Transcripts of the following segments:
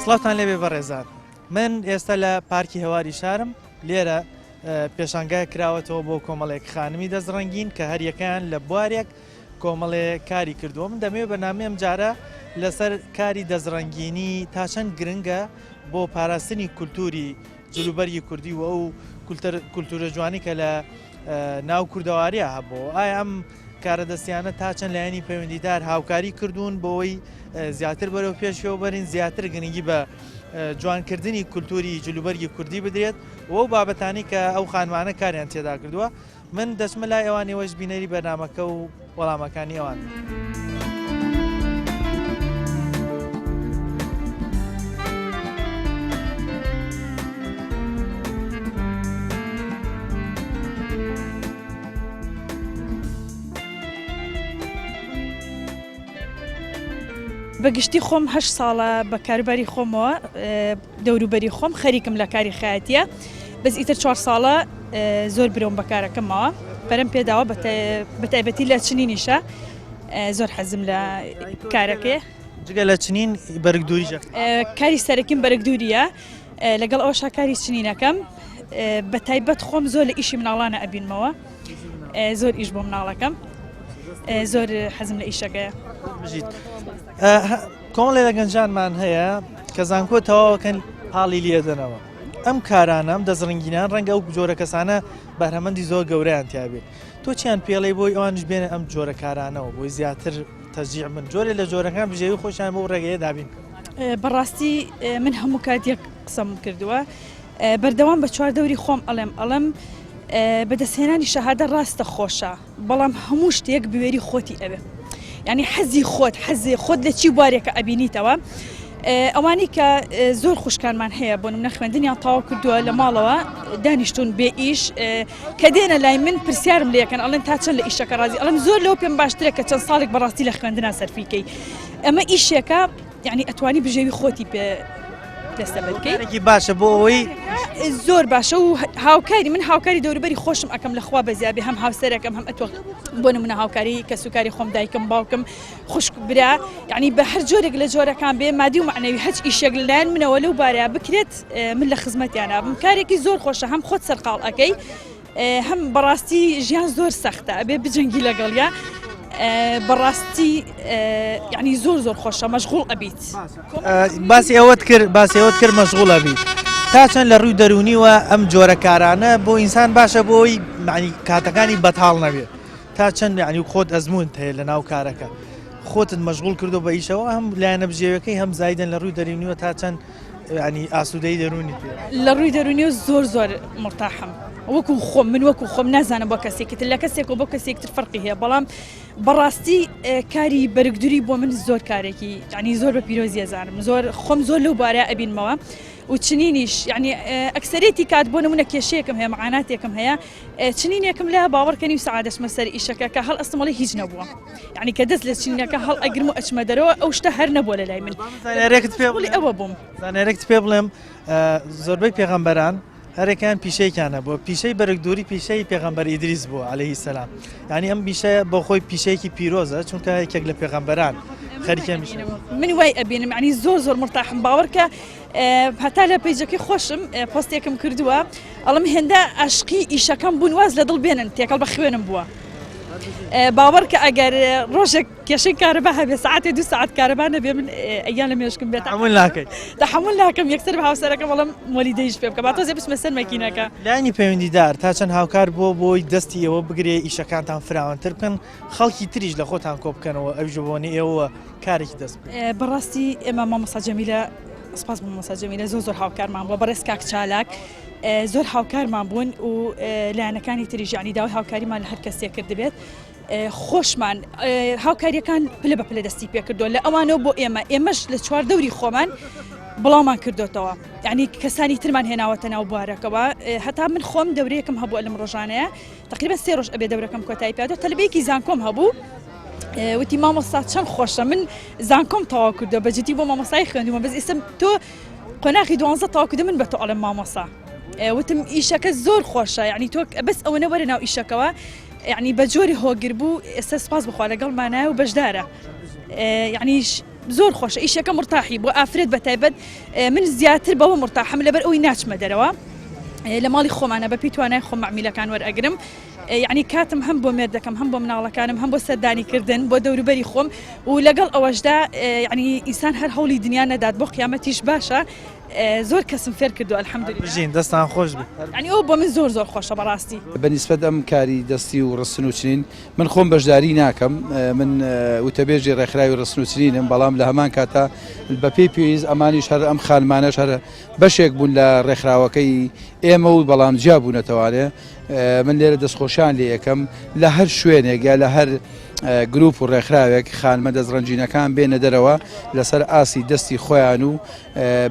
سڵاوتان لێبێ بەڕێزان من ئێستا لە پارکی هەواری شارم لێرە پێشانگای کراوەتەوە بۆ کۆمەڵێک خانمی دەستڕەنگین کە هەریەکەیان لە بوارێک کۆمەڵێ کاری کردووە من دەمەوێت بەرنامەی ئەم جارە لەسەر کاری دەستڕەنگینی تا چەند گرنگە بۆ پاراستنی کولتوری جلوبەرگی کوردی و ئەو کولتورە جوانی کە لە ناو کوردەواریە هەبوو ئایا ئەم کارە دەستیانە تا چەند لایەنی پەیوەندیدار هاوکاری کردوون بۆی زیاتر بەرەو پێشەوە بەرین زیاتر گرنگی بە جوانکردنی کولتوری جلوبەرگی کوردی بدرێت و ئەو بابەتانی کە ئەو خانمانە کاریان تێدا کردووە من دەچمە لای ئەوان ئێوەش بینەری بەرنامەکە و وەڵامەکانی ئەوان بن. بە گشتی خۆم هه ساڵە بە کاروباری خۆمەوە دەوروبەری خۆم خەریکم لە کاری خەیاتیە بەس ئیتر چوار ساڵە زۆر برەوم بە کارەکەمەوە پەرەم پێداوە بەتایبەتی لە چنینیشە زۆر حەزم لە کارەکەی جگە لە چنین بەرگدووری کاری سەرەکیم بەرگدووریە لەگەڵ ئەوە شاکاری چنینەکەم بە تایبەت خۆم زۆر لە ئیشی مناڵانە ئەبینمەوە زۆر ئیش بۆ مناڵەکەم زۆر حەزم لە ئیشەکەیە. بژیت. کۆمەڵێ لە گەنجانمان هەیە کە زانکۆ تەواوەکەن پاڵی لێدەنەوە ئەم کارانە ئەم دەستڕەنگینان ڕەنگە ئەو جۆرە کەسانە بەهرەمەندی زۆر گەورەیان تیابێت تۆ چیان پێڵێ بۆی ئەوانش بێنە ئەم جۆرە کارانەوە بۆی زیاتر تەجیع من جۆرێ لە جۆرەکان بژێوی خۆشیان بۆ ڕێگەیە دابین بەڕاستی من هەموو کات یەک قسەم کردووە بەردەوام بە چواردەوری خۆم ئەڵێم ئەڵێم بەدەستهێنانی شەهادە ڕاستە خۆشە بەڵام هەموو شتێک بوێری خۆتی ئەوێ یعنی حەزی خۆت حەزی خۆت لە چی بوارێکە ئەبینیتەوە ئەوانەی کە زۆر خوشکانمان هەیە بۆ نمونە خوێندنیان تەواو کردووە لە ماڵەوە دانیشتون بێ ئیش کە دێنە لای من پرسیارم لەکەن ئەڵێن تا چەند لە ئیشەکە ڕازی ئەڵم زۆر لەو پێم باشترە کە چەند ساڵێک بەڕاستی لە خوێندنا سەرفیکەی ئەمە ئیشێکە یعنی ئەتوانی بژێوی خۆتی پێ دەستەبەر بکەی. کارێکی باشە بۆ ئەوەی زۆر باشە و هاوکاری من هاوکاری دەوروبەری خۆشم ئەەکەم لەخوا بەزیابێ هەم هاوسەرەکەم هەم ئەتوە بۆ نمونە هاوکاری کەسوکاری خۆم دایکم باوکم خوشک برا یعنی بە هەر جۆرێک لە جۆرەکان بێ مادی و معنەوی هەچ ئیشێک لەلایەن منەوە لەو بارەیە بکرێت من لە خزمەتیانە بم کارێکی زۆر خۆشە هەم خۆت سەرقاڵ ئەەکەی هەم بەڕاستی ژیان زۆر سەختە ئەبێ بجەنگی لەگەڵیا بەڕاستی یعنی زۆر زۆر خۆشە مەشغوڵ ئەبیت باسی ئەوەت کرد باسی ئەوەت کرد مەشغوڵ ئەبیت تا چەند لە ڕووی دەرونیوە ئەم جۆرە کارانە بۆ ئینسان باشە بۆی معنی کاتەکانی بەتاڵ نەبێت تا چەند یعنی خۆت ئەزمونت هەیە لە ناو کارەکە خۆتت مەشغوڵ کردو بە ئیشەوە هەم لایەنە بژێوەکەی هەم زایدن لە ڕووی دەرونیوە تا چەند ینی ئاسوودەی دەروونی پێ. لە ڕووی دەروونیەوە زۆر زۆر مورتاحم وەکو خۆم من وەکو خۆم نازانم بۆ کەسێکی تر لە کەسێک و بۆ کەسێک تر فەرقی هەیە بەڵام بەڕاستی کاری بەرگدوری بۆ من زۆر کارێکی ینی زۆر بە پیرۆزیە زانم زۆر خۆم زۆر لەو بارە ئەبینمەوە و چنینیش یعنی ئەکسەرێتی کات بۆ نمونە کێشەیەکم هەیە معاناتێکم هەیە چنینێکم لە باوەڕکەنی و سەعادەچمە سەر ئیشەکە کە هەڵ ئەستمەڵی هیچ نەبووە یعنی کە دەست لە چنینەکە هەڵ ئەگرم و ئەچمە دەرەوە ئەو شتە هەر نەبووە لە لای من زانیارێکت پێ بڵێ ئەوە بووم زانیارێکت پێ بڵێم زۆربەی پێغەمبەران هەرێکیان پیشەیەکیان هەبووە پیشەی بەرگدووری پیشەی پێغەمبەر ئیدریس بووە عەلەیهی سەلام یعنی ئەم پیشەیە بۆ خۆی پیشەیەکی پیرۆزە چونکە یەکێک لە پێغەمبەران خەریکە من وای ئەبینم ینی زۆر زۆر مرتاحم باوەڕکە هەتا لە پەیجەکەی خۆشم پۆستێکم کردووە ئەڵم هێندە ئاشقی ئیشەکەم بوون واز لە دڵ بێنن تێکەڵ بە خوێنم بووە باوەڕ کە ئەگەر ڕۆژێک کێشەی کارەبا هەبێ ساعتێ دو ساعت کارەبا نەبێ من ئەیان لە مێشکم بێت تەحمل ناکەیت تەحمل ناکەم یەکسەر بە هاوسەرەکەم بەڵم مۆلیدەیش پێ بکە با تۆزێ بچمە سەر مەکینەکە لایەنی پەیوەندیدار تا چەند هاوکار بووە بۆی دەستی ئێوە بگرێ ئیشەکانتان فراوانتر بکەن خەڵکی تریش لە خۆتان کۆ بکەنەوە ئەویش بە بۆنەی ئێوەوە کارێکی دەست بکەن. بەڕاستی ئێمە مامۆستا جەمیلە سپاس بۆ مامۆستا جەمیلە زۆر زۆر هاوکارمان بووە بەڕێز کاک چالاک زۆر هاوکارمان بوون و لایەنەکانی تریش یعنی داوای هاوکاریمان لە هەر کەسێک کردبێت خۆشمان هاوکاریەکان پلە بە پلە دەستی پێکردووە لە ئەوانەوە بۆ ئێمە ئێمەش لە چواردەوری خۆمان بڵاومان کردوتەوە یعنی کەسانی ترمان هێناوەتە ناو بوارەکەوە هەتا من خۆم دەورەیەکم هەبوو لەم ڕۆژانەیە تقریبا سێ ڕۆژ ئەبێ دەورەکەم کۆتایی پێ تەلبەیەکی زانکۆم هەبوو وتی مامۆستا چەند خۆشە من زانکۆم تەواو کردو بە جدی بۆ مامۆستای خوێندومە بەس ئێستا تۆ قۆناغی دوانزە تەواو کردو من بە تۆ ئەڵێم مامۆستا وتم ئیشەکە زۆر خۆشە یعنی تۆ بەس ئەوەنە وەرە ناو ئیشەکەوە یعنی بە جۆری هۆگر بوو ئێستا سپاس بخوا لەگەڵمانایە و بەشدارە یعنیش. زۆر خۆشە ئیشەکە مرتاحی بۆ ئافرەت بە تایبەت من زیاتر بەوە مرتاحم لەبەر ئەوی ناچمە دەرەوە لە ماڵی خۆمانە بە پێی توانای خۆم مەعمیلەکان وەرئەگرم یعنی کاتم هەم بۆ مێردەکەم هەم بۆ مناڵەکانم هەم بۆ سەردانی کردن بۆ دەوروبەری خۆم و لەگەڵ ئەوەشدا یعنی ئینسان هەر هەوڵی دنیا نەدات بۆ قیامەتیش باشە زۆر کەسم فێر کردو الحمدلله بژین دەستان خۆش بێ یعنی ئەو بۆ من زۆر زۆر خۆشە بەڕاستی. بە نیسبەت ئەم کاری دەستی و ڕستن و چنین من خۆم بەشداری ناکەم من وتەبێژی ڕێکخراوی ڕستن و چنینم بەڵام لە هەمان کاتا بە پێی پێویست ئەمانیش هەر ئەم خانمانەش هەر بەشێک بوون لە ڕێکخراوەکەی ئێمە و بەڵام جیا بوونەتەوانێ من لێرە دەستخۆشیان لێ ئەکەم لە هەر شوێنێک یا لە هەر گروپ و ڕێکخراوێک خانمە دەستڕەنگینەکان بێنە دەرەوە لەسەر ئاستی دەستی خۆیان و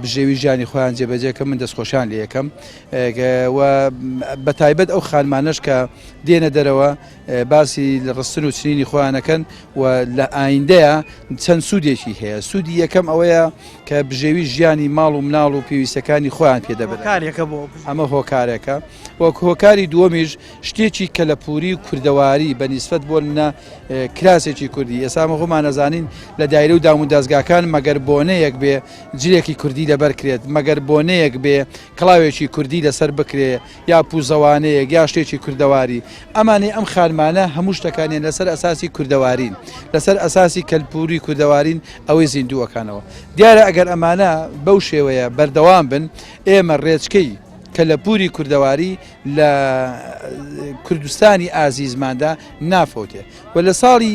بژێوی ژیانی خۆیان جێبەجێکە من دەستخۆشیان لێ یەکەم و بە تایبەت ئەو خانمانەش کە دێنە دەرەوە باسی لە ڕستن و چنینی خۆیانەکەن و لە ئایندەیە چەند سوودێکی هەیە سوودی یەکەم ئەوەیە کە بژێوی ژیانی ماڵ و مناڵ و پێویستەکانی خۆیان پێدەبن کارێکە بۆ ئەمە هۆکارێکە وەک هۆکاری دووەمیش شتێکی کەلەپوری و کوردەواری بە نیسبەت بۆ نمونە کراسێکی کوردی ئێستا ئەمە خۆمان ئەزانین لە دایرە و دامودەزگاکان مەگەر بۆنەیەک بێ جلێکی کوردی لەبەر کرێت مەگەر بۆنەیەک بێ کڵاوێکی کوردی لەسەر بکرێ یا پوزەوانەیەک یا شتێکی کوردەواری ئەمانەی ئەم خانمانە هەموو شتەکانیان لەسەر ئەساسی کوردەوارین لەسەر ئەساسی کەلپوری کوردەوارین ئەوەی زیندووەکانەوە دیارە ئەگەر ئەمانە بەو شێوەیە بەردەوام بن ئێمە ڕێچکەی کەلەپوری کوردەواری لە کوردستانی ئازیزماندا نافەوتێ و لە ساڵی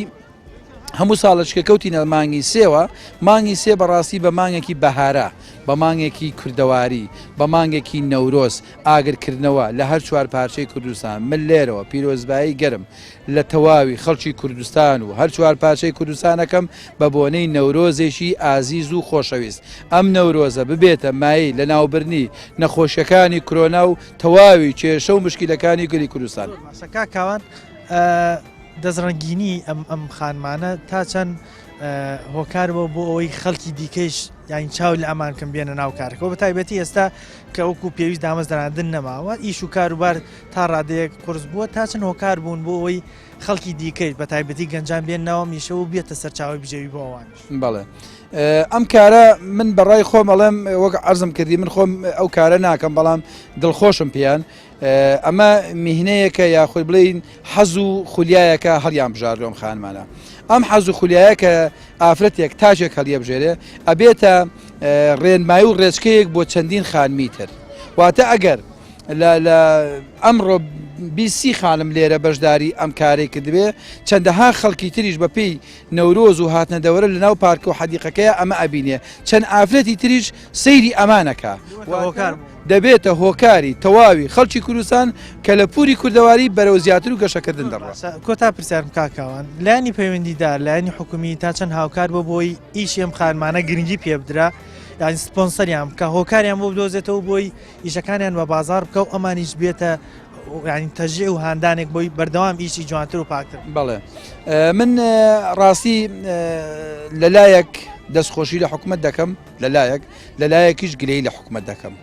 هەموو ساڵێک کە کەوتینە مانگی سێوە مانگی سێ بەڕاستی بە مانگێکی بەهارە بە مانگێکی کوردەواری بە مانگێکی نەورۆز ئاگرکردنەوە لە هەر چوار پارچەی کوردستان من لێرەوە پیرۆزبایی گەرم لە تەواوی خەڵکی کوردستان و هەر چوار پارچەی کوردستانەکەم بە بۆنەی نەورۆزێکی ئازیز و خۆشەویست ئەم نەورۆزە ببێتە مایەی لەناوبرنی نەخۆشیەکانی کرۆنا و تەواوی کێشە و مشکیلەکانی گەلی کوردستان. زۆر باشە کاک کاوان دەستڕەنگینی ئەم ئەم خانمانە تا چەند هۆکار بۆ بۆ ئەوەی خەڵکی دیکەیش یانی چاو لە ئەمان کەم بێنە ناو کارەکەەوە بە تایبەتی ئێستا کە وەکو پێویست دامەزراندن نەماوە ئیش و کاروبار تا ڕادەیەک قرس بووە تا چەند هۆکار بوون بۆ ئەوەی خەڵکی دیکەیش بە تایبەتی گەنجان بێن ناوە میشە و بێتە سەرچاوی بژێوی بۆ ئەوانیش. بەڵێ ئەم کارە من بەڕای خۆم ئەڵێم وەک عەرزم کردی من خۆم ئەو کارە ناکەم بەڵام دڵخۆشم پێیان ئەمە میهنەیەکە یاخود بڵێین حەز و خولیایەکە هەڵیان بژاردووە ئەم خانمانە ئەم حەز و خولیایە کە ئافرەتێک تاجێک هەڵیەبژێرێ ئەبێتە ڕێنمایی و ڕێچکەیەک بۆ چەندین خانمی تر واتە ئەگەر لە ئەمڕۆ بیسی خانم لێرە بەشداری ئەم کارەی کردبێ چەندەها خەڵکی تریش بە پێی نەورۆز و هاتنە دەوەرە لە ناو پارک و حەدیقەکەیە ئەمە ئەبینێ چەند ئافرەتی تریش سەیری ئەمانەکا دەبێتە هۆکاری تەواوی خەڵکی کوردستان کە لە پوری کوردەواری بەرەو زیاتر و گەشەکردن دەڕوا. کۆتا پرسیارم کاک کاوان، لایەنی پەیوەندیدار، لایەنی حکومی تا چەند هاوکار بووە بۆی ئیشی ئەم خانمانە گرنگی پێ بدرا یانی سپۆنسەریان بکا هۆکاریان بۆ بدۆزێتەوە بۆی ئیشەکانیان بە بازاڕ بکە و ئەمانیش بێتە یانی تەشجیع و هاندانێک بۆی بەردەوام ئیشی جوانتر و پاکتر. بەڵێ من ڕاستی لەلایەک دەستخۆشی لە حکومەت دەکەم لەلایەک لەلایەکیش گلەیی لە حکومەت دەکەم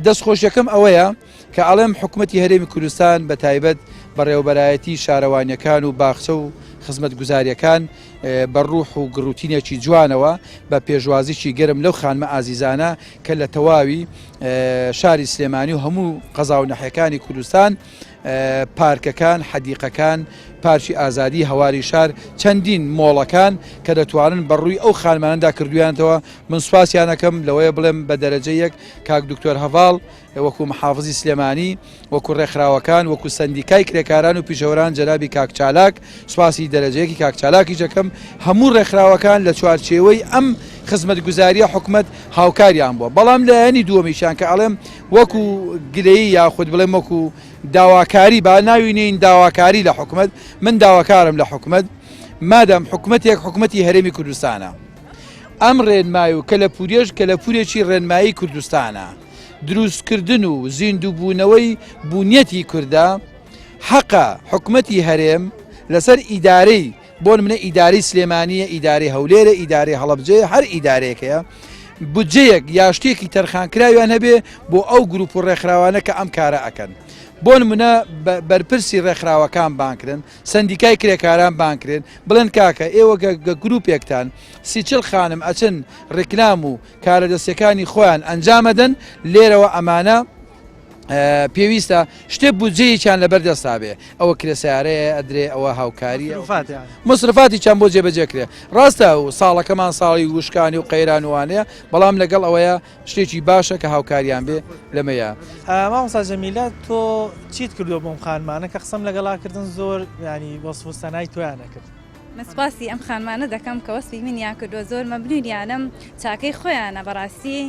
دەست خۆشیەکەم ئەوەیە کە ئەڵێم حکومەتی هەرێمی کوردستان بە تایبەت بەڕێوەبەرایەتی شارەوانیەکان و باخچە و خزمەتگوزاریەکان بە ڕوح و گڕوتینێکی جوانەوە بە پێشوازیی گەرم لەو خانمە ئازیزانە کە لە تەواوی شاری سلێمانی و هەموو قەزا و نەحیەکانی کوردستان پارکەکان، حەدیقەکان، پارکی ئازادی، هەواری شار، چەندین مۆڵەکان کە دەتوانن بە ڕووی ئەو خانمانەدا کردوویانتەوە، من سوپاسیان ئەکەم، لەوەیە بڵێم بە دەرەجە یەک کاک دکتۆر هەڤاڵ وەکو محافزی سلێمانی، وەکو ڕێکخراوەکان، وەکو سەندیکای کرێکاران و پیشەوەران جەنابی کاک چالاک، سوپاسی دەرەجە یەکی کاک چالاکیش ئەکەم، هەموو ڕێکخراوەکان لە چوارچێوەی ئەم خزمەتگوزارییە حکومەت هاوکاریان بووە، بەڵام لایەنی دووەمیشیان کە ئەڵێم وەکو گلەیی یاخود بڵێم وەکو داواکاری با ناوی نێین داواکاری لە حکومەت، من داواکارم لە حکومەت مادام حکومەتێک حکومەتی هەرێمی کوردستانە ئەم ڕێنمای و کەلەپوریەش کەلەپورێکی ڕێنمایی کوردستانە دروستکردن و زیندووبوونەوەی بوونیەتی کوردە حەقە حکومەتی هەرێم لەسەر ئیدارەی بۆ نمونە ئیدارەی سلێمانیە ئیدارەی هەولێرە ئیدارەی هەڵەبجەیە هەر ئیدارەیەک هەیە. بودجەیەک یا شتێکی تەرخانکراویان هەبێ بۆ ئەو گروپ و ڕێکخراوانە کە ئەم کارە ئەکەن. بۆ نمونە بەرپرسی ڕێکخراوەکان بانکرن، سەندیکای کرێکاران بانکرێن، بڵێن کاکە ئێوە گە گروپێکتان 30 خانم ئەچن ڕیکلام و کارە دەستیەکانی خۆیان ئەنجامەدەن، لێرەوە ئەمانە پێویستە شتێ بودجەیەکیان لەبەر دەستا بێ، ئەوە کرێ سەیارەیە ئەدرێ، ئەوە هاوکاریە، مەسرفاتیان بۆ جێبەجێ کرێ. ڕاستە و ساڵەکەمان ساڵی وشکانی و قەیران وانەیە، بەڵام لەگەڵ ئەوەیە شتێکی باشە کە هاوکاریان بێ لەمەیە. مامۆستا جەمیلە تۆ چیت کردووە بۆم خانمانە کە قسەم لەگەڵا کردن زۆر ینی وەسف و سەنای تۆیان نەکرد. من سپاسی ئەم خانمانە دەکەم کە وەسفی منیان کردووە زۆر مەمنونیانم چاکەی خۆیانە بەڕاستی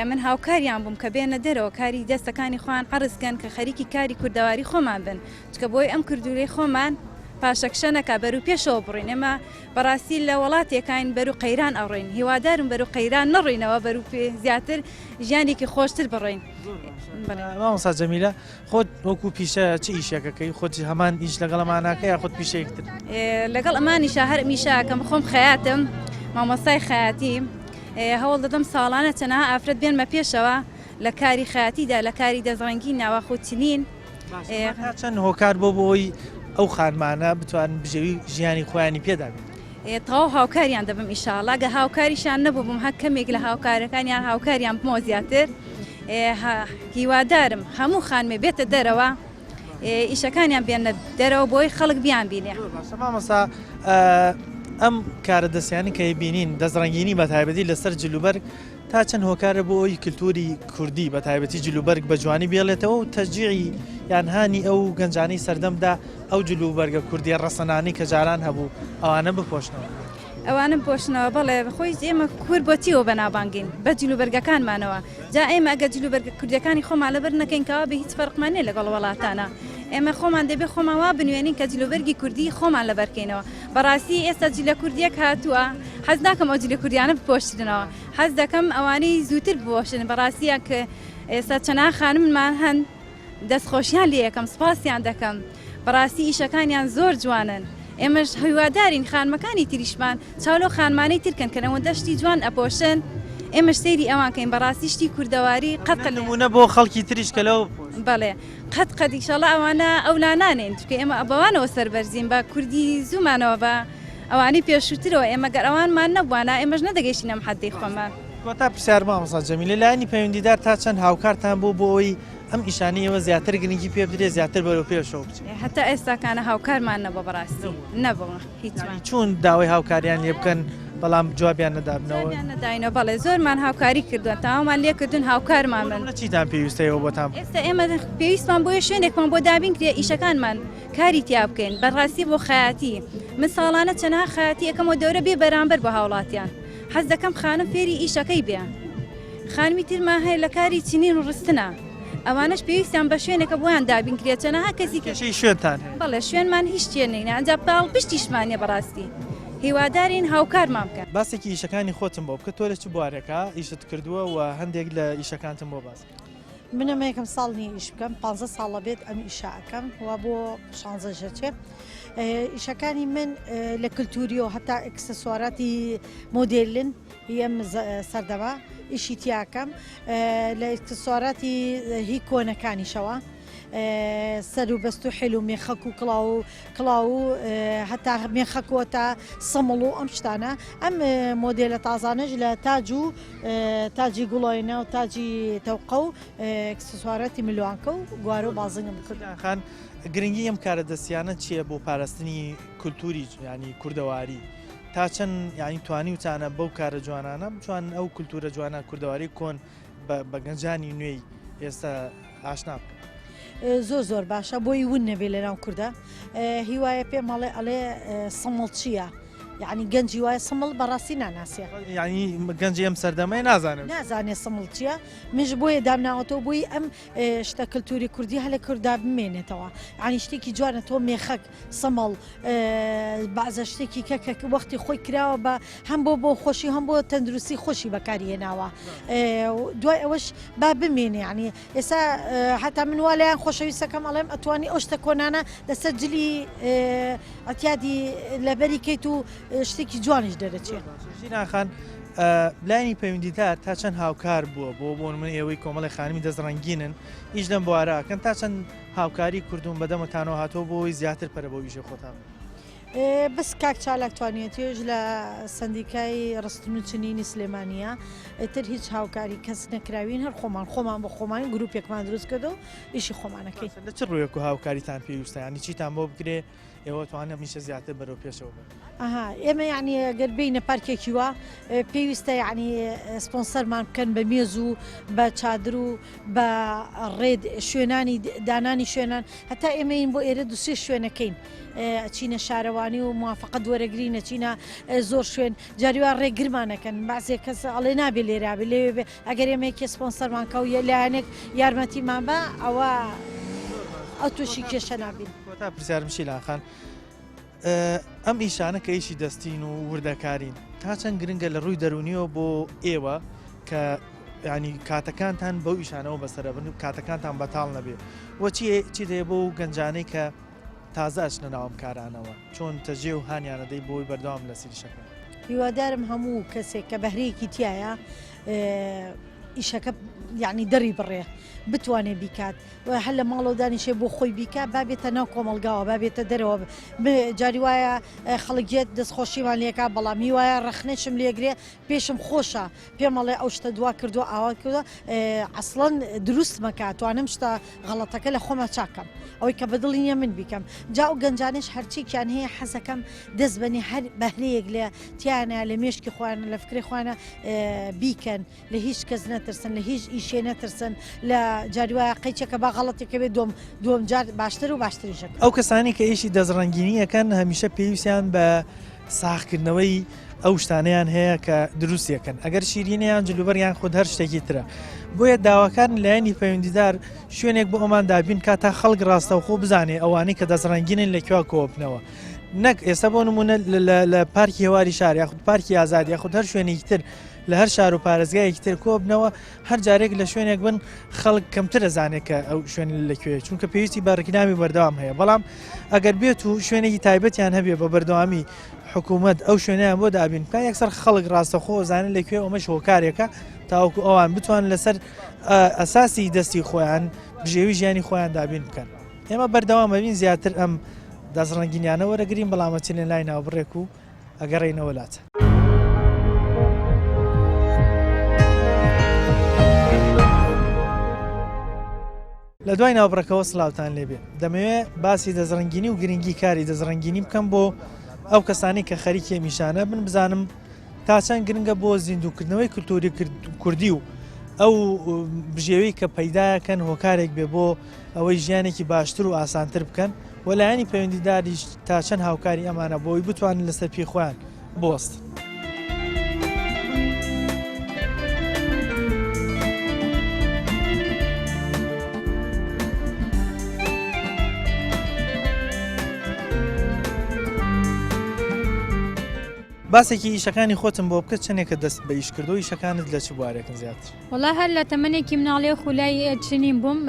من هاوکاریان بووم کە بێنە دەرەوە کاری دەستەکانی خۆیان عەرز کەن کە خەریکی کاری کوردەواری خۆمان بن چکە بۆی ئەم کردورەی خۆمان پاشەکشە نەکا بەرو پێشەوە بڕین ئێمە بەڕاستی لە وڵاتێکین بەرو قەیران ئەڕۆین هیوادارم بەرو قەیران نەڕۆینەوە بەرو زیاتر ژیانێکی خۆشتر بڕۆین. مامۆستا جەمیلە خۆت وەکو پیشە چ ئیشێکەکەی خۆت هەمان ئیش لەگەڵ ئەماناکە یاخود پیشەیەکتر؟ لەگەڵ ئەمانیشا هەر ئیشەکەم خۆم خەیاتم مامۆستای خەیاتی هەوڵ دەدەم ساڵانە چەنەها ئافرەت بێنمە پێشەوە لە کاری خەیاتیدا لە کاری دەستڕەنگی ناواخۆ چنین. تا چەند هۆکار بۆ بۆی ئەو خانمانە بتوانن بژێوی ژیانی خۆیانی پێدا بێت؟ تەواو هاوکاریان دەبم ئیشاڵا گە هاوکاریشان نەبووبم هەر کەمێک لە هاوکارەکانیان هاوکاریان بمەوە زیاتر هیوادارم هەموو خانمێ بێتە دەرەوە ئیشەکانیان بێنە دەرەوە بۆی خەڵک بیان بینێ. مامۆستا ئەم کارە دەستیانی کە بینین دەستڕەنگینی بە تایبەتی لەسەر جلوبەرگ تا چەند هۆکارە بۆ ئەوی کللتوری کوردی بە تایبەتی جلوبەرگ بە جوانی بێڵێتەوە و تەجیعی یان هانی ئەو گەنجانی سەردەمدا ئەو جلوبەرگە کوردیە ڕەسەنانەی کە جاران هەبوو ئەوانە بپۆشنەوە. ئەوانە بپۆشنەوە بەڵێ خۆی ئێمە کورد بۆ چیەوە بەناوبانگین بە جلوبەرگەکانمانەوە جا ئێمە ئەگەر جلوبەرگە کوردیەکانی خۆمان لەبەر نەکەین کەوا بێ هیچ فەرقمان نیە لەگەڵ وڵاتانە ئێمە خۆمان دەبێ خۆمان وا بنوێنین کە جلوبەرگی کوردی خۆمان لەبەرکەینەوە بەڕاستی ئێستا جلە کوردیەک هاتووە حەز ناکەم ئەو جلە کوردیانە بپۆشرنەوە حەز دەکەم ئەوانەی زووتر بپۆشن بەڕاستیە کە ئێستا چەنان خانممان هەن دەست خۆشیان لێ ئەکەم سوپاسیان دەکەم بەڕاستی ئیشەکانیان زۆر جوانن ئێمەش هیوادارین خانمەکانی تریشمان چاو لەو خانمانەی تر کەن کە ئەوەندە شتی جوان ئەپۆشن ئێمەش سەیری ئەوان کەین بەڕاستی شتی کوردەواری قەت قەت نمونە بۆ خەڵکی تریش کە لەو بەڵێ قەت قەت ئیشەڵا ئەوانە ئەو لانانێن چونکە ئێمە بەوانەوە سەربەرزین بە کوردی زوومانەوە بە ئەوانەی پێشووترەوە ئێمە گەر ئەوانمان نەبوانە ئێمەش نەدەگەیشتین ئەم حەدەی خۆمان. کۆتا پرسیار مامۆستا جەمیلە لایەنی پەیوەندیدار تا چەند هاوکارتان بوو بۆ ئەوەی ئەم ئیشانەی ئێوە زیاتر گرنگی پێ بدرێت زیاتر بەرەو پێشەوە بچێت؟ هەتا ئێستاکانە هاوکارمان نەبووە بەڕاستی نەبووە هیچمان. یانی چوون داوای هاوکاریان لێ بکەن بەڵام جوابیان نەدابنەوە؟ جوابیان نەداینەوە بەڵێ زۆرمان هاوکاری کردووە تەواومان لێ کردوون هاوکارمان بن. بۆ نموونە چیتان پێویستە ئێوە بۆتان بکەن؟ ئێستا ئێمە پێویستمان بۆیە شوێنێکمان بۆ دابین کرێ ئیشەکانمان کاری تیا بکەین بەڕاستی بۆ خەیاتی من ساڵانە چەنەها خەیاتی ئەکەمەوە دەورە بێ بەرامبەر بۆ هاوڵاتیان حەز دەکەم خانم فێری ئیشەکەی بێ خانمی ترمان هەیە لە کاری چنین و ڕستنە ئەوانەش پێویستیان بە شوێنێکە بۆیان دابین کرێت چەنەها کەسی کێشەی شوێنتان هەیە بەڵێ شوێنمان هیچ شتێ نینە ئەنجا پاڵ پشتیشمان نیە بەڕاستی هیوادارین هاوکارمان بکەن. باسێکی ئیشەکانی خۆتم بۆ بکە تۆ لە چ بوارێکا ئیشت کردووە و هەندێک لە ئیشەکانتم بۆ باس بکە. من ئەمە یەکەم ساڵ نییە ئیش بکەم پانزە ساڵە بێت ئەم ئیشە ئەکەم و بۆ شانزەش ئەچێ ئیشەکانی من لە کللتوریەوە هەتا ئەکسسواراتی مۆدێلن هی ئەم سەردەمە ئیشی تیاکەم لە ئەکسسواراتی هی کۆنەکانیشەوە سەر و بەست و حێل و مێخەک و کڵاو و کڵاو و هەتا مێخەکەوە تا سمڵ و ئەم شتانە ئەم مۆدێلە تازانەش لە تاج و تاجی گوڵۆینە و تاجی تەوقە و ئەکسسواراتی ملوانکە و گوارە و بازنگم کرد. خان گرنگی ئەم کارە دەستیانە چییە بۆ پاراستنی کولتوری ینی کوردەواری تا چەند ینی توانیوتانە بەو کارە جوانانە بتوان ئەو کولتورە جوانە کوردەواری کۆن بە گەنجانی نوێی ئێستا ئاشنا بکەن؟ زۆر زۆر باشە بۆی ون نەبێ لەناو کوردە هیوایە پێم ئەڵێ ئەڵێ سمڵ چییە؟ یعنی گەنجی وایە سمڵ بەڕاستی ناناسێ یعنی گەنجی ئەم سەردەمەی نازانێت نازانێ سمڵ چییە منش بۆیە دامناوەتەوە بۆی ئەم شتە کللتوری کوردی هەلە کوردا بمێنێتەوە ینی شتێکی جوانە تۆ مێخەک سمڵ بەعزە شتێکی کە کە وەختی خۆی کراوە بە هەم بۆ بۆ خۆشی هەم بۆ تەندروستی خۆشی بەکاری هێناوە دوای ئەوەش با بمێنێ ینی ئێستا هەتا من وا لایان خۆشەویستەکەم ئەڵێم ئەتوانی ئەو شتە کۆنانە لەسەر جلی ئەتیادی لەبەری کەیت و شتێکی جوانیش دەرەچێ. ژینا خان. لایەنی پەیوەندیدار تا چەند هاوکار بووە بۆ بۆ من ئێوەی کۆمەڵی خانمی دەست ڕەنگینن ئیش لەم بوارە ئەکەن تا چەند هاوکاری کوردون بەدەمتانەوە هاتووە بۆ ئەوەی زیاتر پەرە بەو ئیشەی خۆتان بدەن؟ بەس کاک چالاک توانیەتیش لە سەندیکای ڕستن و چنینی سلێمانیە ئیتر هیچ هاوکاری کەس نەکراوین هەر خۆمان خۆمان بۆ خۆمان گروپێکمان دروست کردو ئیشی خۆمانەکەی. لە چ ڕوویەک و هاوکاریتان پێویستە یانی چیتان بۆ بکرێ ئێوە توانن ئەم ئیشە زیاتر بەرەو پێشەوە بەرن؟ ئەها ئێمە یعنی گەر بینە پارکێکی وا پێویستە یعنی سپۆنسەرمان بکەن بە مێز و بە چادر و بە ڕێد شوێنانی دانانی شوێنان هەتا ئێمەین بۆ ئێرە دوسێ شوێنەکەین ئەچینە شارەوانی و موافقەت وەرەگرین ئەچینە زۆر شوێن جاری وا ڕێگرمانەکەن بەعزێک کەس ئەڵێ نابێ لێرا بێ لەوێ بێ ئەگەر ئێمە یەکێ سپۆنسەرمان کە و لایەنێک یارمەتیمان بە ئەوە ئەو تووشی کێشە نابین. کۆتا پرسیارم شیلان خان ئەم ئیشانە کە ئیشی دەستین و وردەکارین تا چەند گرنگە لە ڕووی دەرونیەوە بۆ ئێوە کە ینی کاتەکانتان بەو ئیشانەوە بەسەرە بن و کاتەکانتان بەتاڵ نەبێ وە چی چی دەیە بۆ گەنجانەی کە تازە ئەچنە ناو ئەم کارانەوە چۆن تەجێ و هانیان ئەدەی بۆی بەردەوام لەسەر ئیشەکەیان؟ هیوادارم هەموو کەسێک کە بەهرەیەکی تایە ئیشەکە یعنی دەری بڕێ بتوانێ بیکات و هەر لە ماڵەوە دانیشێ بۆ خۆی بیکە با بێتە ناو کۆمەلگاوە با بێتە دەرەوە جاری وایە خەڵک یەت دەستخۆشیمان لێکا بەڵام هیوایە ڕەخنەشم لێگرێ پێشم خۆشە پێم ئەڵێ ئەو شتە دوا کردووە ئاوا کردووە ئەسڵەن دروست مەکە توانم شتە غەڵەتەکە لە خۆما چاکەم ئەوەی کە بەدڵی نییە من بیکەم جا ئەو گەنجانش هەرچیکیان هەیە حەزەکەم دەست بەنێ هەر بەهرەیەک لە تیانە لە مێشکی خۆیانە لە فکری خۆیانە بیکەن لە هیچ کەس نەترسن لە هیچ ئیشێ نەترسن لە جاری وایە قەیچەکە با غەڵەتێکە بێت دوم دووەم جار باشتر و باشتریشەکە. ئەو کەسانەی کە ئیشی دەستڕەنگینی ئەکەن هەمیشە پێویستیان بە ساغکردنەوەی ئەو شتانەیان هەیە کە دروستیەکەن ئەگەر شیرینە یان جلوبەر یان خود هەر شتێکی ترە بۆیە داواکارن لایەنی پەیوەندیدار شوێنێک بۆ ئەمان دابین کا تا خەڵک ڕاستەوخۆ بزانێ ئەوانەی کە دەستڕەنگینن لە کوێ کۆبنەوە نەک ئێستا بۆ نمونە لە پارکی هەواری شار یاخود پارکی ئازاد یاخود هەر شوێنێکی تر لە هەر شار و پارێزگایەکی تر کۆبنەوە هەر جارێک لە شوێنێک بن خەڵک کەمتر ئەزانێت کە ئەو شوێن لە کوێ چونکە پێویستی بە ڕیکلامی بەردەوام هەیە بەڵام ئەگەر بێت و شوێنێکی تایبەتیان هەبێ بە بەردەوامی حکوومەت ئەو شوێنیان بۆ دابین بکە یەکسەر خەڵک ڕاستەخۆ زانن لە کوێ ئەمەش هۆکارێکە تاوەکو ئەوان بتوان لەسەر ئەساسی دەستی خۆیان بژێوی ژیانی خۆیان دابین بکەن ئێمە بەردەوام ئەبین زیاتر ئەم دەستڕەنگینیانە وەرەگرین بەڵام ئەچینە لای ناوبڕێک و ئەگەڕێینەوە لات. لە دوای ناوبڕەکەوە سلااوان لێبێ دەمەوێ باسی دەستڕەنگینی و گرنگی کاری دەستڕەنگینی بکەم بۆ ئەو کەسانی کە خەریکی میشانە بن بزانم تا چەند گرنگە بۆ زیندووکردنەوەی کلتوری کوردی و ئەو بژێوی کە پەیداکەن هۆکارێک بێ بۆ ئەوەی ژیانێکی باشتر و ئاسانتر بکەن و لایەنی پەیوەندیداریش تا چەند هاوکاری ئەمانە بۆ ئەوەی بتوانن لەسەر پێی خۆیان بوەستن. باسێکی ئیشەکانی خۆتم بۆ بکە چەندێکە دەست بە ئیش کردو ئیشەکانت لە چ بوارێکن زیاتر؟ وەڵا هەر لە تەمەنێکی مناڵی خولای چنین بووم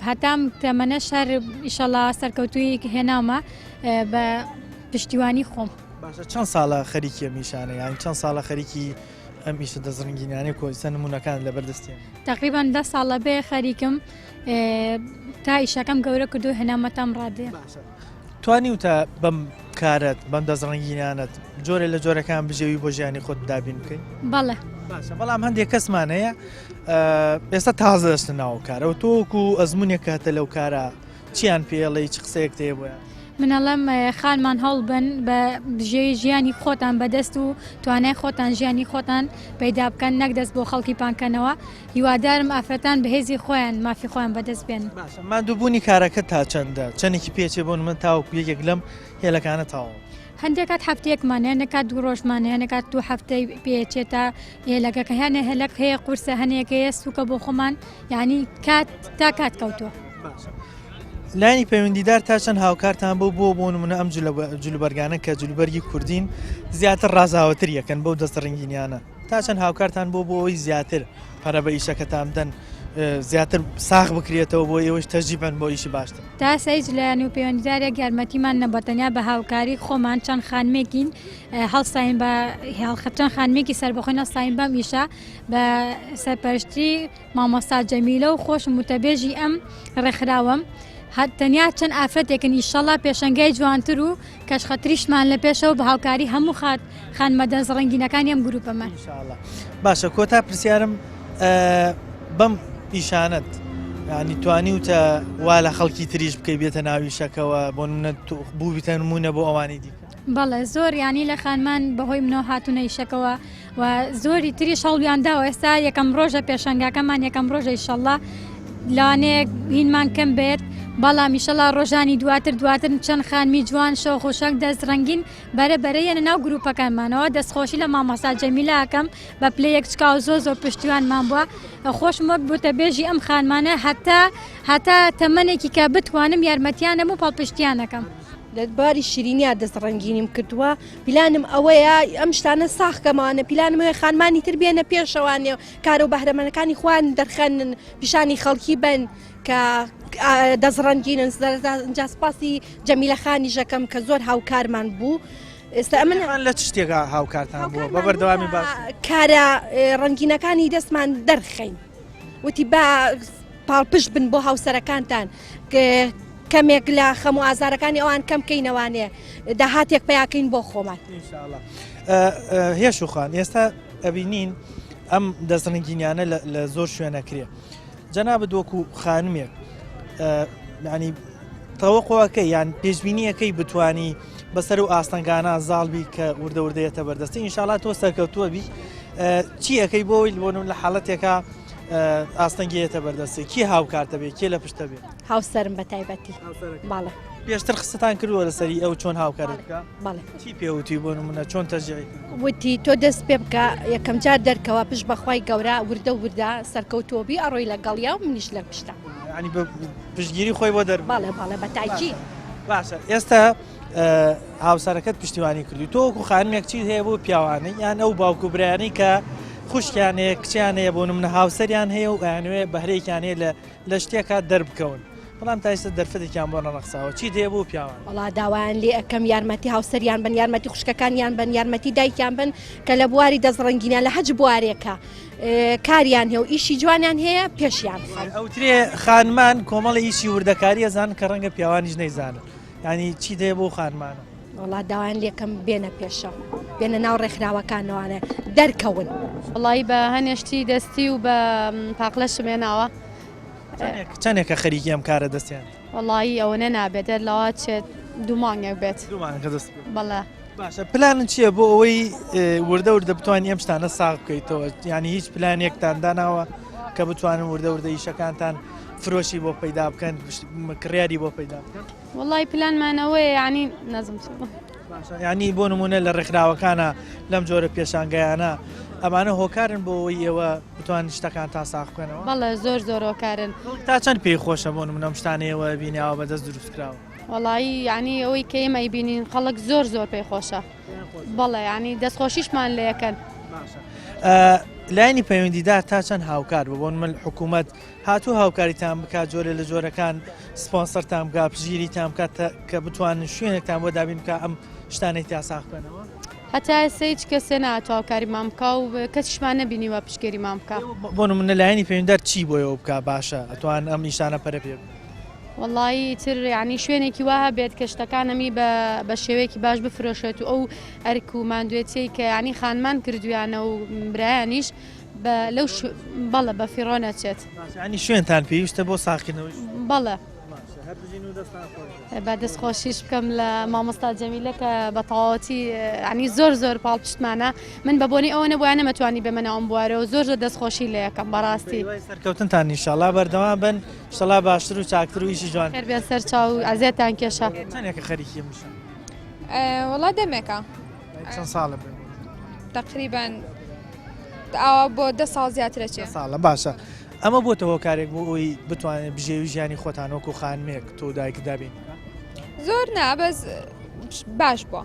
هەتام تەمەنەش هەر ئیشەڵا سەرکەوتوویی هێناومە بە پشتیوانی خۆم. باشە چەند ساڵە خەریکی ئەم ئیشانە یان چەند ساڵە خەریکی ئەم ئیشە دەستڕەنگینانەی کۆ ئیستا نمونەکان لەبەر دەستیان؟ تەقریبەن دە ساڵە بێ خەریکم تا ئیشەکەم گەورە کردو هێنامە تام ڕادەیە. باشە توانیوتە بەم کارەت بەم دەستڕەنگینانەت جۆرێ لە جۆرەکان بژێوی بۆ ژیانی خۆت دابین بکەیت؟ بەڵێ. باشە بەڵام هەندێک کەسمان هەیە ئێستا تازە دەچنە ناو کارەوە تۆ وەکو ئەزمونێک هەتە لەو کارە چیان پێڵێی چ قسەیەکت هەیە بۆیان؟ من ئەڵێم خانمان هەوڵبن بە بژێوی ژیانی خۆتان بەدەست و توانای خۆتان ژیانی خۆتان پەیدا بکەن نەک دەست بۆ خەڵکی پانکەنەوە هیوادارم ئافرەتان بەهێزی خۆیان مافی خۆیان بەدەست بێنن. باشە ماندووبوونی کارەکەت تا چەندە؟ چەندێکی پێچێ بۆ نمونە تاوەکو یەکێک لەم هێلەکانە تەواو بێت؟ هەندێک کات هەفتەیەکمان هەیە هەندێک کات دوو ڕۆژمان هەیە هەندێک کات دوو هەفتەی پێچێت تا هێلەکە کە هەنێ هێلەک هەیە قورسە هەنێک هەیە سووکە بۆ خۆمان یعنی کات تا کات کەوتووە. باشە لایەنی پەیوەندیدار تا چەند هاوکارتان بوو بۆ بۆ نمونە ئەم جلوبەرگانە کە جلوبەرگی کوردین زیاتر ڕازاوەتر یەکەن بەو دەستڕەنگینیانە تا چەند هاوکارتان بۆ بۆ ئەوەی زیاتر پەرە بە ئیشەکەتان بدەن زیاتر ساغ بکرێتەوە بۆ ئێوەش تەجیبن بۆ ئیشی باشتر. تا ئێستا هیچ لایەن و پەیوەندیدارێک یارمەتیمان نەبووە تەنیا بە هاوکاری خۆمان چەند خانمێکین هەڵساین بە چەند خانمێکی سەربەخۆین هەڵساین بەم ئیشە بە سەرپەرشتی مامۆستا جەمیلە و خۆشم وتەبێژی ئەم ڕێکخراوەم هەر تەنیا چەند ئافرەتێکن ئیشەڵا پێشەنگای جوانتر و کەشخەتریشمان لە پێشەوە بە هاوکاری هەموو خات خانمە دەست ڕەنگینەکانی ئەم گروپەمان. ئینشاءاللە باشە کۆتا پرسیارم بەم ئیشانەت ینی توانیوتە وا لە خەڵکی تریش بکەی بێتە ناویشەکەوە بۆ نمونە بووبیتە نمونە بۆ ئەوانی دیکە بەڵێ زۆر ینی لە خانمان بەهۆی منەوە هاتوونە ئیشەکەوە و زۆری تریش هەوڵیان داوە ئێستا یەکەم ڕۆژە پێشەنگاکەمان یەکەم ڕۆژە ئیشەڵا لەوانەیە هینمان کەم بێت بەڵام ئیشەڵا ڕۆژانی دواتر دواتر چەند خانمی جوان شۆخ و شەنگ دەست ڕەنگین بەرە بەرە یەنە ناو گروپەکانمانەوە دەستخۆشی لە مامۆستا جەمیلە ئەکەم بە پلە یەک چکاو زۆر زۆر پشتیوانمان بووە خۆشم وەک بوتەبێژی ئەم خانمانە هەتا هەتا تەمەنێکی کە بتوانم یارمەتیانم و پاڵپشتیانەکەم. لە باری شیرینیا دەست ڕەنگینیم کردووە پیلانم ئەوەیە ئەم شتانە ساخ کەمانە پیلانم هەیە خانمانی تر بێنە پێشەوانێ و کارە و بەهرەمەنەکانی خۆیان دەرخەنن پیشانی خەڵکی بن کە دەست ڕەنگینن جا سپاسی جەمیلە خانی ژەکەم کە زۆر هاوکارمان بوو. ئێستا ئەمن لە چ شتێکا هاوکارتان بووە بە بەردەوامی باس کارە ڕەنگینەکانی دەستمان دەرخەین وتی با پاڵپشت بن بۆ هاوسەرەکانتان کەمێک لە خەم و ئازارەکانی ئەوان کەم کەینەوانێ داهاتێک پیاکەین بۆ خۆمان هێشوخان ئێستا ئەبینین ئەم دەستڕنگینیانە لە زۆر شوێنەکرێ جەنابت وەکو خانمێک ینی تەوەقوەکە یان پێشبینیەکەی بتانی بەسەر و ئاستەنگانە زاڵبی کە وردە وردەیەتە بەردەستی ئینشاالله تۆ سەرکەوتووە بی چیەکەی بۆی بۆن لە حاڵەتێکە ئاستەنگیەتە بەردەستی کی هاوکارتە بێ کێ لە پشتە بێ هاوسەرم بە تایبەتی باڵە پێشتر قسەتان کردووە لەسەری ئەو چۆن هاوکارت بکە بەڵێ چی پێوتی بۆ نمونە چۆن تەجیعی وتی تۆ دەست پێ بکە یەکەم جار دەرکەوە پشت بەخوای گەورە وردە وردە سەرکەوتووە بی ئەڕۆی لەگەڵیا و منیش لە پشتە ینی پشتگیری خۆی بۆ دەر بەڵێ بەڵێ بە تاکی باشە ئێستا هاوسەرەکەت پشتیوانی کردی تۆ وەکو خانمێک چیت هەیە بۆ پیاوانە یان ئەو باوک و برایانەی کە خوشکیان هەیە کچیان هەیە بۆ نمونە هاوسەریان هەیە و ئەیانوێ بەهرەیەکیان هەیە لە لە شتێکا دەربکەون بەڵام تا ئێستا دەرفەتێکیان بۆ نەڕەخساوە چیت هەیە بۆ پیاوان؟ وەڵا داوایان لێ ئەکەم یارمەتی هاوسەریان بن یارمەتی خوشکەکانیان بن یارمەتی دایکیان بن کە لە بواری دەستڕەنگینە لە هەچ بوارێکە کاریان هەیە و ئیشی جوانیان هەیە پێشیان بخەن. ئەوترێ خانمان کۆمەڵی ئیشی وردەکاری ئەزانن کە ڕەنگە پیاوانیش نەیزانن یانی چیت هەیە بۆ خانمانە؟ وەڵا داوایان لێکەم بێنە پێشەوە بێنە ناو ڕێکخراوەکانەوانە دەرکەون. وەڵایی بە هەنێ شتی دەستی و بە پاقلەشم هێناوە. چەندێکە خەریکی ئەم کارە دەستیان؟ وەڵایی ئەوەنە نابێت هەر لەوە چێت دوو مانگێک بێت. دوو مانگە دەست بەڵێ. باشە پلانت چییە بۆ ئەوەی وردە وردە بتوانانی ئەم شتانە ساغ بکەیتەوە یعنی هیچ پلانێکتان داناوە کە بتوانن وردە وردە ئیشەکانتان فرۆشی بۆ پەیدا بکەن کڕیاری بۆ پەیدا بکەن وەڵای پلانمان ئەوەیە یعنی نازم چ باشە یعنی بۆ نمونە لە ڕێکخراوەکانە لەم جۆرە پێشانگایانە ئەمانە هۆکارن بۆ ئەوەی ئێوە بتوان شتەکانتان ساغ بکەنەوە بەڵێ زۆر زۆر هۆکارن تا چەند پێی خۆشە بۆ نمونە ئەم شتانەیەوە بینیاوە بەدەست دروست کراوە وەڵایی یعنی ئەوەی کە ئێمە ئەیبینین خەڵک زۆر زۆر پێی خۆشە بەڵێ یعنی دەستخۆشیشمان لێ ئەکەن باشە لایەنی پەیوەندیدار تا چەند هاوکار بوو بۆ من حکوومەت هاتوو هاوکاریتان بکات جۆرێ لە جۆرەکان سپۆنسەرتان بکات پشتگیریتان بکات کە بتوانن شوێنێکتان بۆ دابین بکات ئەم شتانەی تیا ساغ بکەنەوە؟ هەتا ئێستا هیچ کەسێ نەهاتوو هاوکاریمان بکا و کەسیشمان نەبینیوە پشتگیریمان بکا. بۆ نمونە لایەنی پەیوەندیدار چی بۆ ئێوە بکا باشە ئەتوان ئەم ئیشانە پەرە پێ بدەن؟ وەڵایی ئیتر یانی شوێنێکی وا هەبێت کە شتەکان ئەمی بە بە شێوەیەکی باش بفرۆشێت و ئەو ئەرک و ماندوێتیەی کە یانی خانمان کردویانە و برایانیش بە لەو بەڵێ بە فیڕۆ نەچێت. باشە یانی شوێنتان پێویستە بۆ ساغکردنەوەی؟ بەڵێ. باشە هەر بژین و دەستان خۆش بێت. با دەست خۆشیش بکەم لە مامۆستا جەمیلە کە بە تەواوەتی ینی زۆر زۆر پاڵپشتمانە من بە بۆنی ئەوە نەبووە نەمەتوانی بێمە ناو ئەم بوارەوە زۆر زۆر دەست خۆشی لێ ئەکەم بەڕاستی. هیوای سەرکەوتنتان ئینشاڵا بەردەوام بن ئینشاڵا باشتر و چاکتر و ئیشی جوان. خێر بێن سەر چاو ئەزیەتان کێشا. چەندێکە خەریکی ئەم ئیشەن؟ وەڵا دەمێکە. چەند ساڵە بێ؟ تقریبا ئاوا بۆ دە ساڵ زیاترە چێ ساڵە باشە ئەمە بۆتە هۆکارێک بۆ ئەوی بتوانێت بژێوی ژیانی خۆتان وەکو خانمێک تۆ دایک دابین زۆر نا بەس باش بووە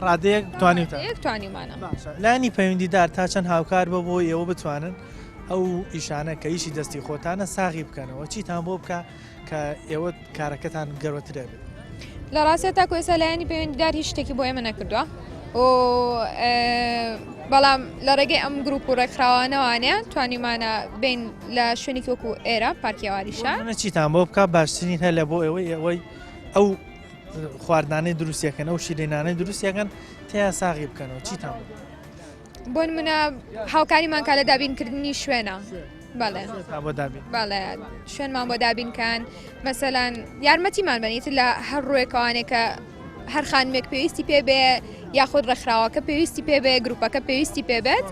ڕادەیەک توانیتە یەک توانیمانە باشە لانی پەیوەندیدار تا چەند هاوکار بۆ بۆ ئێوە بتوانن. ئەو ئیشانە کە ئیشی دەستی خۆتانە ساغی بکەنەوە چیتان بۆ بکە کە ئێوە کارەکەتان گەورەترە بێت؟ لە ڕاستیا تاکو ئێستا لایەنی پەیوەندیدار هیچ شتێکی بۆ ئێمە نەکردووە و بەڵام لە ڕێگەی ئەم گروپ و ڕێکخراوانەوانە توانیمانە بین لە شوێنێکی وەکو ئێرە پارکی هەواری شار چیتان بۆ بکە باشترین هەلە بۆ ئێوەی ئێوەی ئەو خواردنانەی دروستیەکەن ئەو شیرینانەی دروستیەکەن تیا ساغی بکەنەوە چیتان بۆ نمونە هاوکاریمان کا لە دابینکردنی شوێنە بەڵێ بەڵێ شوێنمان بۆ دابینکان مەسەلەن یارمەتیمان بەنیت لە هەر ڕووێکوانێک کە هەر خانمێک پێویستی پێ بێ یاخود ڕێکخراوەکە پێویستی پێ بێ گروپەکە پێویستی پێ بێت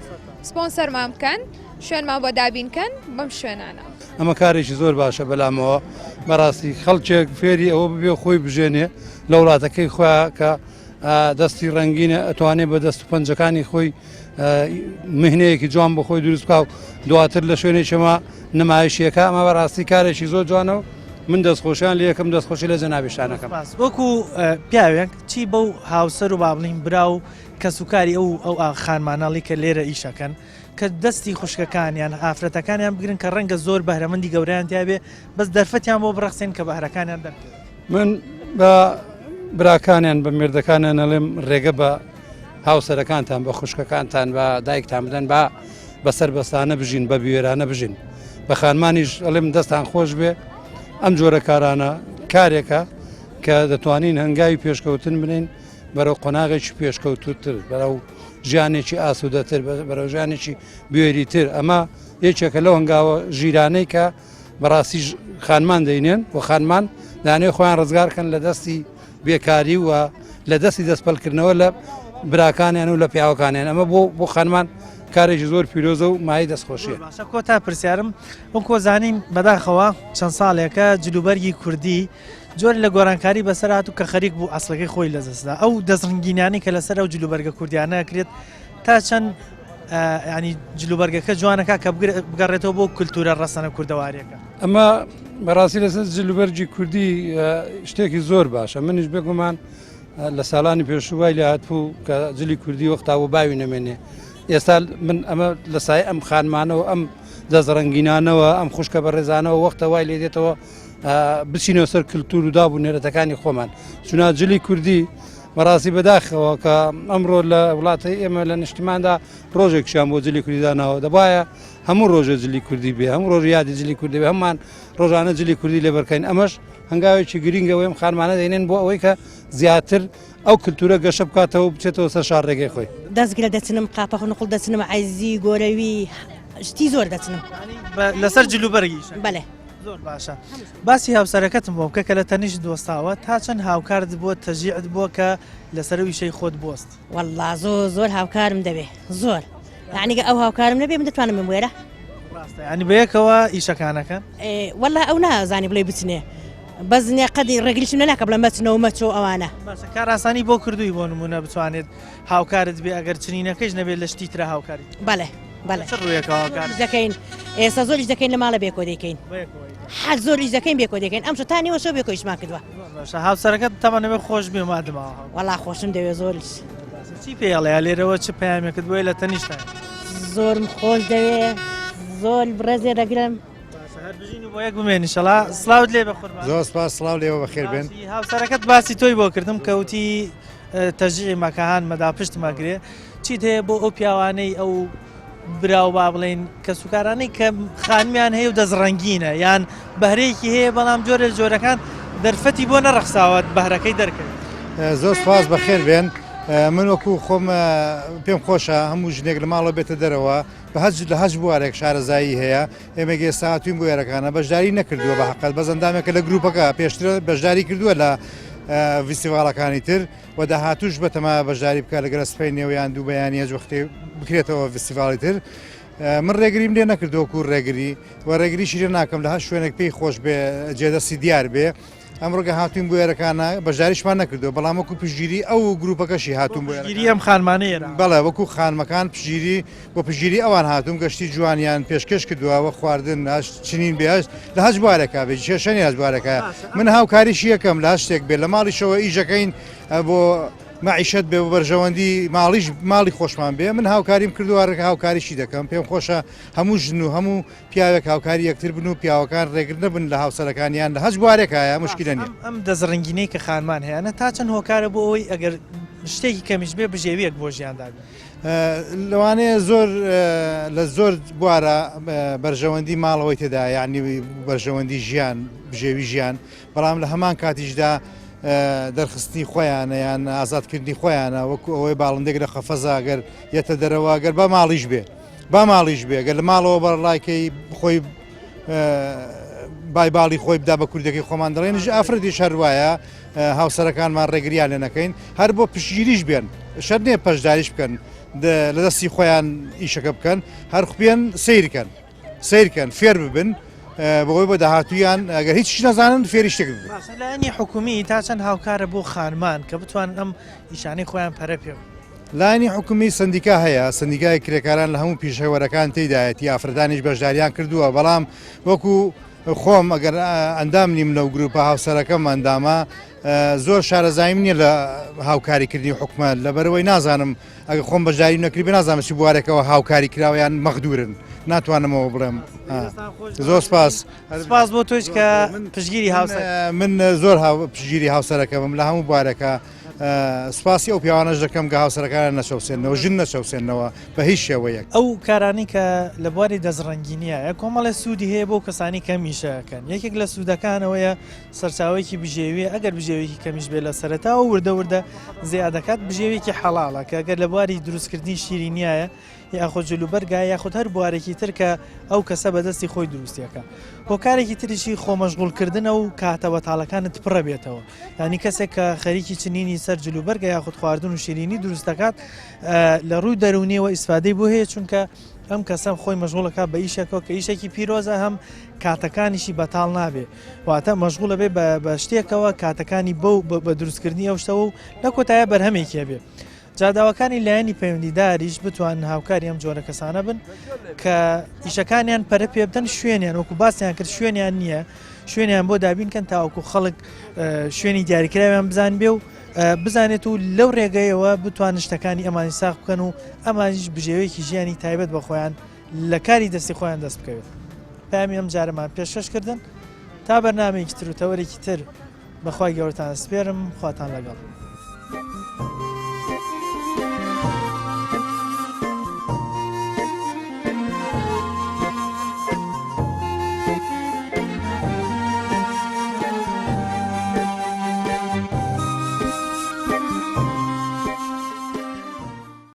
سپۆنسەرمان بکەن شوێنمان بۆ دابینکەن بەم شوێنانە. ئەمە کارێکی زۆر باشە بەلامەوە بەڕاستی خەڵکێک فێری ئەوە ببێ خۆی بژێنێ لە وڵاتەکەی خۆیان کە دەستی ڕەنگینە ئەتوانێ بە دەست و پەنجەکانی خۆی مهنەیەکی جوان بۆ خۆی دروست بکە و دواتر لە شوێنێکەمە نمایشیەکە ئەمە بەڕاستی کارێکی زۆر جوانە و من دەستخۆشیان لە یەکەم دەستخۆشی لە جەنابیشانەکەم وەکو پیاوێک چی بەو هاوسەر و بابلین برا و کەسوکاری ئەو ئەو خانمانەڵی کە لێرە ئیشەکەن کە دەستی خوشکەکانیان ئافرەتەکانیان بگرن کە ڕەنگە زۆر بەهرەمەندی گەوریان تیاابێ بەس دەرفەتیان بۆ بڕەخسێن کە بەهرەکانیان دەرکەوێت. من بە براکانیان بە مێردەکانیان ئەڵێم ڕێگە بە هاوسەرەکانتان بە خوشکەکانتان بە دایکتان بدەن با بەسەر بەستانە بژین بە بوێرانە بژین بە خانمانیش ئەڵێم دەستان خۆش بێ ئەم جۆرە کارانە کارێکە کە دەتوانین هەنگاوی پێشکەوتن بنین بەرەو قۆناغێکی پێشکەوتوتر بەرەو ژیانێکی ئاسوودەتر بەرەو ژیانێکی بوێریتر ئەمە یەکێکە لەو هەنگاوە ژیرانەی کە بەڕاستی خانمان دەینێن و خانمان دانێ خۆیان ڕزگارکەن لە دەستی بێکاری و لە دەستی دەستپەلکردنەوە لە براکانیان و لە پیاوەکانیان ئەمە بۆ بۆ خانمان کارێکی زۆر پیرۆزە و مای دەستخۆشیە. باشە کۆتا پرسیارم وەکۆ زانین بەداخەوە چەند ساڵێکە جلوبەرگی کوردی جۆر لە گۆرانکاری بەسەر هات و کە خەریک بوو ئەسڵەکەی خۆی لەدەستدا ئەو دەستڕنگینانی کە لەسەر ئەو جلوبەرگە کوردیانە کرێت تا چەند ینی جلوبەرگەکە جوانەکە کە بگەڕێتەوە بۆ کولتورە ڕەسەنە کوردەواریەکە. ئەمە بەڕاستی لەسەر جلوبەرگی کوردی شتێکی زۆر باشە منیش بێگومان لە ساڵانی پێشوو وای لێ هاتبوو کە جلی کوردی وەختا بۆ باوی نەمێنێ ئێستا من ئەمە لە سای ئەم خانمانەوە ئەم دەستڕەنگینانەوە ئەم خوشکە بەڕێزانەوە وەختە وای لێ دێتەوە بچینەوە سەر کللتور و داب و نێرەتەکانی خۆمان چونا جلی کوردی بەڕاستی بەداخەوە کە ئەمڕۆ لە وڵاتی ئێمە لە نیشتماندا ڕۆژێکشیان بۆ جلی کوردی داناوە دەبایە هەموو ڕۆژێ جلی کوردی بێ هەموو ڕۆژ یادی جلی کوردی بێ هەموومان ڕۆژانە جلی کوردی لەبەرکەین ئەمەش هەنگاوێکی گرینگە ئەم خانمانە دەینێن بۆ ئەوەی کە زیاتر ئەو کللتورە گەشە بکاتەوە و بچێتەوە سەر شاڕێگەی خۆی. دەستگرە دەچنم قاپەخ نقڵ دەچنم عەزی گۆرەوی شتی زۆر دەچنم. لەسەر جلوبەرگیش؟ بەلێ. زۆر باشە باسی هاوسەرەکەتم بۆ بکە کە لە تەنیشت وەستاوە تا چەند هاوکارت بووە تەژیعت بووە کە لەسەر ئەو ئیشەی خۆت بوەستی؟ وەڵا زۆر زۆر هاوکارم دەبێ زۆر یعنی گە ئەو هاوکارم نەبێ من دەتوانم بموێرە ڕاستە یعنی بەیەکەوە ئیشەکانەکەن وەڵا ئەو نازانی بڵێ بچنێ بەس نیە قەدی ڕێگریشم نەناکە بڵێ مەچنەوە مەچۆ ئەوانە باشە کارئاسانی بۆ کردووی بۆ نمونە بتوانێت هاوکارت بێ ئەگەر چنینەکەیش نەبێت لە شتی ترا هاوکاری بەڵێ بەڵێ چ ڕوویەکەوە هاوکار دەکەین ئێستا زۆریش دەکەین لە ماڵە بێکۆ دەیکەین حەز زۆریش دەکەین بێکۆ دەکەین ئەم تا نیوە شەو بێکۆ ئیشمان کردووە باشە هاوسەرەکەت تەمەن نەبێ خۆش بێ مادەم ئاوا وەڵا خۆشم دەوێ زۆریش چی پێ ئەڵێ لێرەوە چ پەیامێکت بۆیە لە تەنیشتە زۆرم خۆش دەوێ زۆر ڕێز لێ دەگرم هەر بژین و بۆ یەک بمێن ئینشەڵا سڵاوت لێ بێ قوربان زۆر سپاس سڵاو لێوە بەخێر بێن هاوسەرەکەت باسی تۆی بۆ کردم کەوتی تەشجیعی مەکە هان مەدا پشت مەگرێ چیت هەیە بۆ ئەو پیاوانەی ئەو برا و با بڵێین کەسوکارانەی کە خانمیان هەیە و دەستڕەنگینە یان بەهرەیەکی هەیە بەڵام جۆرە جۆرەکان دەرفەتی بۆ نەڕەخساوە بەهرەکەی دەرکەوێت. زۆر سپاس بەخێر بێن من وەکو خۆم پێم خۆشە هەموو ژنێک لە ماڵەوە بێتە دەرەوە بە هەج لە هەج بوارێک شارەزایی هەیە ئێمە ئێستا هاتوین بۆ ئێرەکانە بەشداری نەکردووە بە حقت بەس ئەندامێکە لە گروپەکە پێشتر بەشداری کردووە لە ڤیستیڤاڵەکانی تر و داهاتوش بەتەما بەشداری بکە لەگەرە سپەی نێویان دوو بەیانی هەج وەختێ بکرێتەوە ڤیستیڤاڵی تر من ڕێگریم لێ نەکردووەکو ڕێگری و ڕێگریشی لێ ناکەم لە هەر شوێنێک پێی خۆش بێ جێدەستی دیار بێ ئەمڕۆ کە هاتوین بۆ ئێرەکانە بەشداریشمان نەکردووە بەڵام وەکو پشتگیری ئەو گروپەکەشی هاتوون بۆ پشتگیری ئەم خانمانەی ئێرە بەڵێ وەکو خانمەکان پشتگیری بۆ پشتگیری ئەوان هاتووم گەشتی جوانیان پێشکەش کردووە وە خواردن هەش چنین بێ هەش لە هەچ بوارێکا بێ کێشە نیە هەچ بوارێکا من هاوکاریشی یەکەم لە هەر شتێک بێ لە ماڵیشەوە ئیشەکەین بۆ. مەعیشەت بێ بۆ بەرژەوەندی ماڵیش ماڵی خۆشمان بێ من هاوکاریم کردووە ڕێک هاوکاریشی دەکەم پێم خۆشە هەموو ژن و هەموو پیاوێک هاوکاری یەکتر بن و پیاوەکان ڕێگر نەبن لە هاوسەرەکانیان لە هەچ بوارێکایە مشکلە نیە. ئەم دەستڕەنگینەی کە خانمان هەیانە تا چەند هۆکارە بۆ ئەوەی ئەگەر شتێکی کەمیش بێ بژێویەک بۆ ژیان دابین؟ لەوانەیە زۆر لە زۆر بوارە بەرژەوەندی ماڵەوەی تێدا یعنی بەرژەوەندی ژیان بژێوی ژیان بەڵام لە هەمان کاتیشدا دەرخستنی خۆیانە یان ئازادکردنی خۆیانە وەکو ئەوەی باڵندێک لە قەفەزا گەر یەتە دەرەوە گەر بە ماڵیش بێ با ماڵیش بێ گەر لە ماڵەوە بەڕڵایکەی خۆی بای باڵی خۆی بدا بە کوردەکەی خۆمان دەڵێن ئافرەتیش هەروایە هاوسەرەکانمان ڕێگریان لێ نەکەین هەر بۆ پشگیریش بێن شەر نییە پەشداریش بکەن لە دەستی خۆیان ئیشەکە بکەن هەر خوێن سیرکەن سیرکەن فێر ببن بۆی بۆ داهاتویان ئەگەر هیچ نەزانن فێری شتێک ببن. لایەنی حکومی تا چەند هاوکارە بۆ خانمان کە بتوانن ئەم ئیشانەی خۆیان پەرە پێ لایەنی حکومی سندیکا هەیە سندیکای کرێکاران لە هەموو پیشەوەرەکان تێدایەتی ئافرەتانیش بەشداریان کردووە بەڵام وەکو خۆم ئەگەر ئەندام نیم لەو گروپە هاوسەرەکەم ئەندامە زۆر شارەزاییم نییە لە هاوکاریکردنی حکومەت لەبەرەوەی نازانم ئەگە خۆم بەشداری نەکردبێ نازانم چی بوارێکەوە هاوکاری کراوە یان مەغدورن ناتوانمەوە بڵێم زۆر سپاس سپاس بۆ تۆش کە پشگیری هاوسەر من زۆر پشگیری هاوسەرەکەمم لە هەموو بوارەکە سوپاسی ئەو پیاوانەش دەکەم کە هاوسەرەکانیان نەچەوسێننەوە، ژن نەچەوسێننەوە بە هیچ شێوەیەک. ئەو کارانەی کە لە بواری دەستڕەنگینیایە کۆمەڵێ سوودی هەیە بۆ کەسانی کە ئەم ئیشە ئەکەن، یەکێک لە سوودەکان ئەوەیە سەرچاوەیەکی بژێویە ئەگەر بژێویەکی کەمیش بێت لە سەرەتاوە وردە وردە زیاد دەکات، بژێویەکی حەڵاڵە کە گەر لە بواری دروستکردنی شیرینیایە یاخود جلوبەرگە یاخود هەر بوارێکی تر کە ئەو کەسە بەدەستی خۆی دروستیەکە. هۆکارێکی تریشی خۆمەشغوڵکردنە و کاتە بەتاڵەکانت پڕە بێتەوە. یانی کەسێک کە خەریکی چنینی سەر جلوبەرگە یاخود خواردن و شیرینی دروست دەکات لە ڕووی دەروونیەوە ئیسفادەی بۆ هەیە چونکە ئەم کەسە خۆی مەشغوڵەکە بە ئیشێکەوە کە ئیشێکی پیرۆزە هەم کاتەکانیشی بەتاڵ نابێ واتە مەشغوڵە بێ بە شتێکەوە کاتەکانی بەو بە دروستکردنی ئەو شتەوە و لە کۆتایە بەرهەمێکی هەبێ. جا داواکانی لایەنی پەیوەندیداریش بتوانن هاوکاری ئەم جۆرە کەسانە بن کە ئیشەکانیان پەرە پێ بدەن شوێنیان وەکو باسیان کرد شوێنیان نییە شوێنیان بۆ دابین کەن تاوەکو خەڵک شوێنی دیاریکراویان بزان بێ و بزانێت و لەو ڕێگەیەوە بتوان شتەکانی ئەمانی ساخ بکەن و ئەمانیش بژێوێکی ژیانی تایبەت بە خۆیان لە کاری دەستی خۆیان دەست بکەوێت پامی ئەم جارەمان پێشکەش کردن تا بەرنمەیەکی تر و تەوەرێکی تر بەخوای گەورەتان سپێرم خواتان لەگەڵ.